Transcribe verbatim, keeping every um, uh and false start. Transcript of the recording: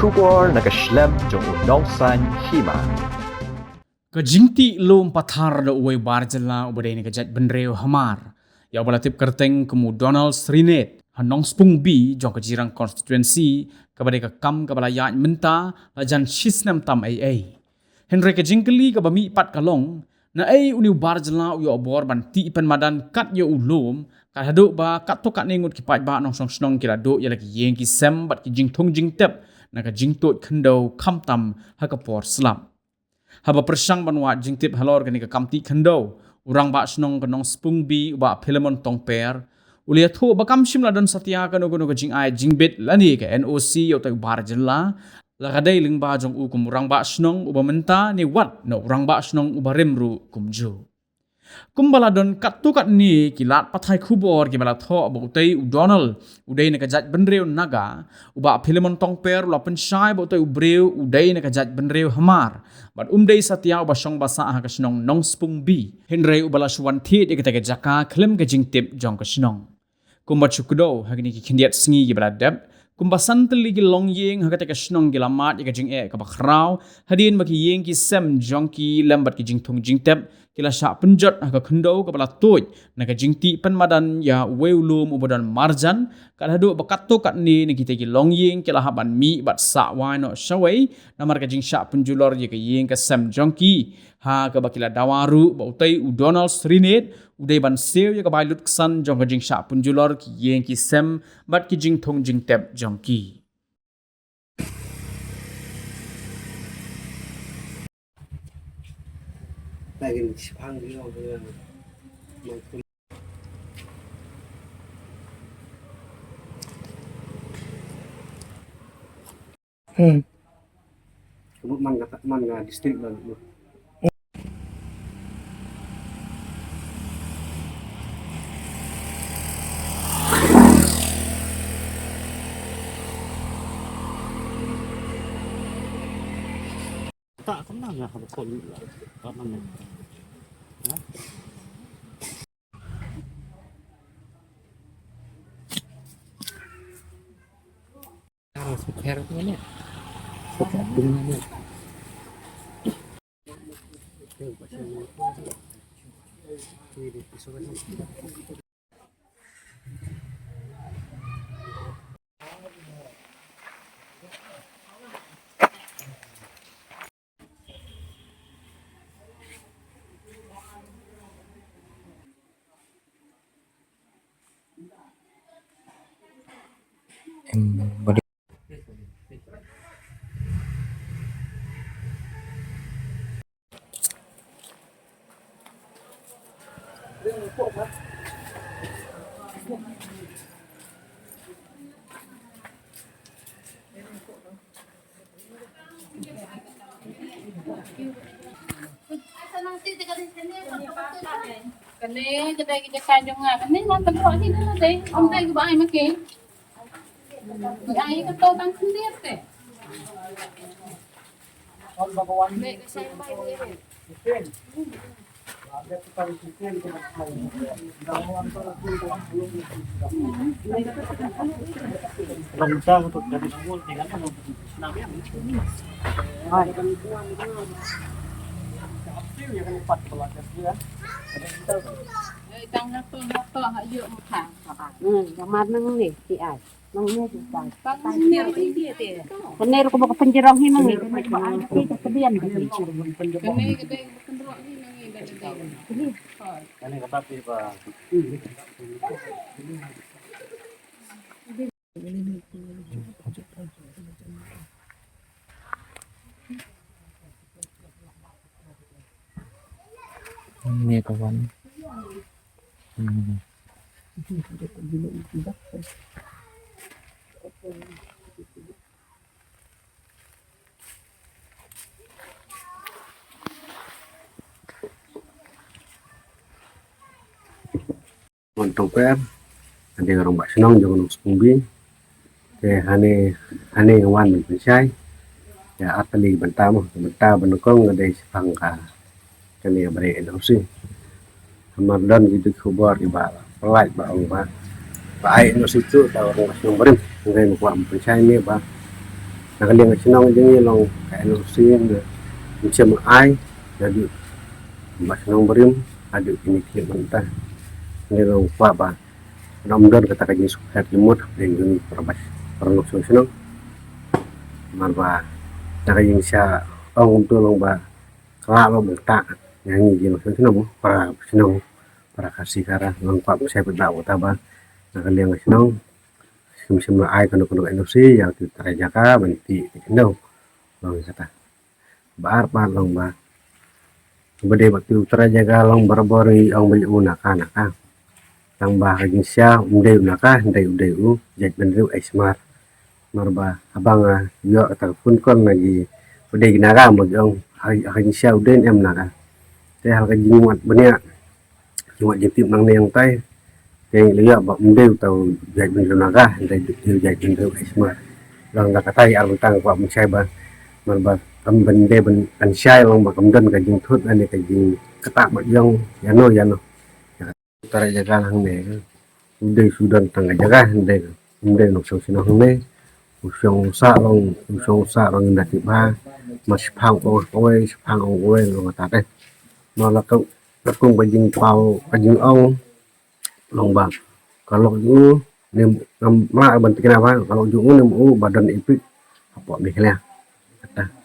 Khubor na ka shlem jong u Nongsaiñ Hima. Ka jingtih lum pathar da uwei u bar jylla uba dei na ka jaitbynriew Hmar, ïa uba la tip kyrteng kum u Donald Srinet, ha Nongspung B jong ka Jirang Constituency, kaba dei ka kam kaba la ïaid mynta la jan shisnem tam ei ei. Hynrei ka jingkylli kaba mih pat ka long, naei une u bar jylla u ïoh bor ban tih pynmadan kat ïa u lum, kat haduh ba katto katne ngut ki paidbah nongshong shnong ki la duh ïa la ki ïing ki sem bad ki jingthung jingtep na ka jingtuid khyndew khamtam ha ka por slap. Haba pyrshang ban wad jingtip halor kane ka kam tih khyndew, u rangbah shnong ka Nongspung B, u Bah Philemon Tongper, u la ïathuh ba kam shym la don satia kano kano ka jingai jingbit lane ka N O C ïa utai u bar jylla, la ka dei lyngba jong u kum u rangbah shnong uba mynta ne wat na u rangbah shnong uba rim ruh kumjuh. Kumba la don katto katne ki lad pathai khubor kiba la thoh ba utai u Donald u dei na ka jaitbynriew Naga, u Bah Philemon Tongper u la pynshai ba utai u briew u dei na ka jaitbynriew Hmar bad um dei satia uba shong ba sah ha ka shnong Nongspung B, hynrei uba la shu wan thied ïa kata ka jaka khlem ka jingtip jong ka shnong. Kumba shu kdew ha kine ki khyndiat sngi kiba la dep, kumba san tylli ki longïing ha kata ka shnong ki la mad ïa ka jingeh kaba khraw, hadien ba ki ïing ki sem jong ki lem bad ki jingthung jingtep ki la shah pynjot ha ka khyndew kaba la tuid na ka jingtih pynmadan ïa uwei u lum uba don marjan, kat haduh ba katto katne na kita ki longïing ki la hap ban mih bad sah wai noh shawei namar ka jingshah pynjulor ïa ka ïing ka sem jong ki. Ha kaba ki la dawa ruh ba utai u Donald Srinet u dei ban siew ïa ka bai lut ksan jong ka jingshah pynjulor ki ïing ki sem bad ki jingthung jingtep jong ki. Hmm. Ka mut man ka, man ka district ba. Tak kena lah, ha, kau ni lah. Tak mana. Ha? Kane ka dei ka jaka jong nga, kane nga tang ko hi na dei, ong dei ka ba ai ma ke. Ai ka to tang khyndiat te. Hmm, kamar nang ni, si ai. Kane ruh ka ba ka pynjrong hi nang ni, kane ka ba ai ka pynjrong hi nang ni. Ni kawan. Hmm. Wan tong per, ade orang bak senang jangan usah kumbi. Te hane, hane nga wan ban pynshai. Ïa, ar tylli bynta mo, bynta ba nyngkong nga dei shaphang ka, kane ka ba dei N O C. Namar don ki dei khubor kiba pynlait ba ong ba, ba ai N O C tu da orang shnong barim. Nga dei ban kwah ban pynshai ne ba, Na ka liang ka shnong jong ngi long ka N O C ne, ym shym ai, jadi ba shnong barim, adu kini klik mynta. Ngi long kwah ba ym don kata ka jingsngewsih jingmut, deng jong ngi para bad para nongshong shnong. Namar ba na ka jingshisha ong kumto long ba ka lah long bynta ïa ngi ki nongshong shnong, para shnong, para Khasi Khara, long kwah ba shai bynta kata ba na ka liang ka shnong. Shim shim la ai kano kano N O C ïa ki trai jaka ban tih ki khyndew. Long kata. Ba ar ba long ba, ba dei ba ki trai jaka long barabor ngi ong ba ïa u naka naka. Tang ba ka jingshisha um dei u naka, dei u dei u jaitbynriew ai sumar. Namar ba haba nga ïoh kata ka phone call na ki, ba dei ki naka ba ki ong, ha ka jingshisha u dei em naka. Te ha ka jingwad bniah, jingwad jingtip nangne nangtai, te ngi la ïoh ba um dei uta u jaitbynriew naka, dei u jaitbynriew ai sumar. Long da kata ar bynta nga kwah ban shai ba, namar ba kam ban dei ban shai long ba kam don ka jingthut lane ka jingktah ba ïong ïano ïano. Trai jaka hangne, u dei u don tang ka jaka, u dei, u dei nongshong shnong hangne. U shong u sah long, u shong u sah long ynda tip ba ma shiphang ong kawei, shiphang ong kawei long kata te. Ma la ka, la kum ka jingpaw, ka jingong long ba ka lok jong u ne, ngam lah ban tikna ba ka lok jong u ne u ba don ipit hapoh Meghalaya. Kata.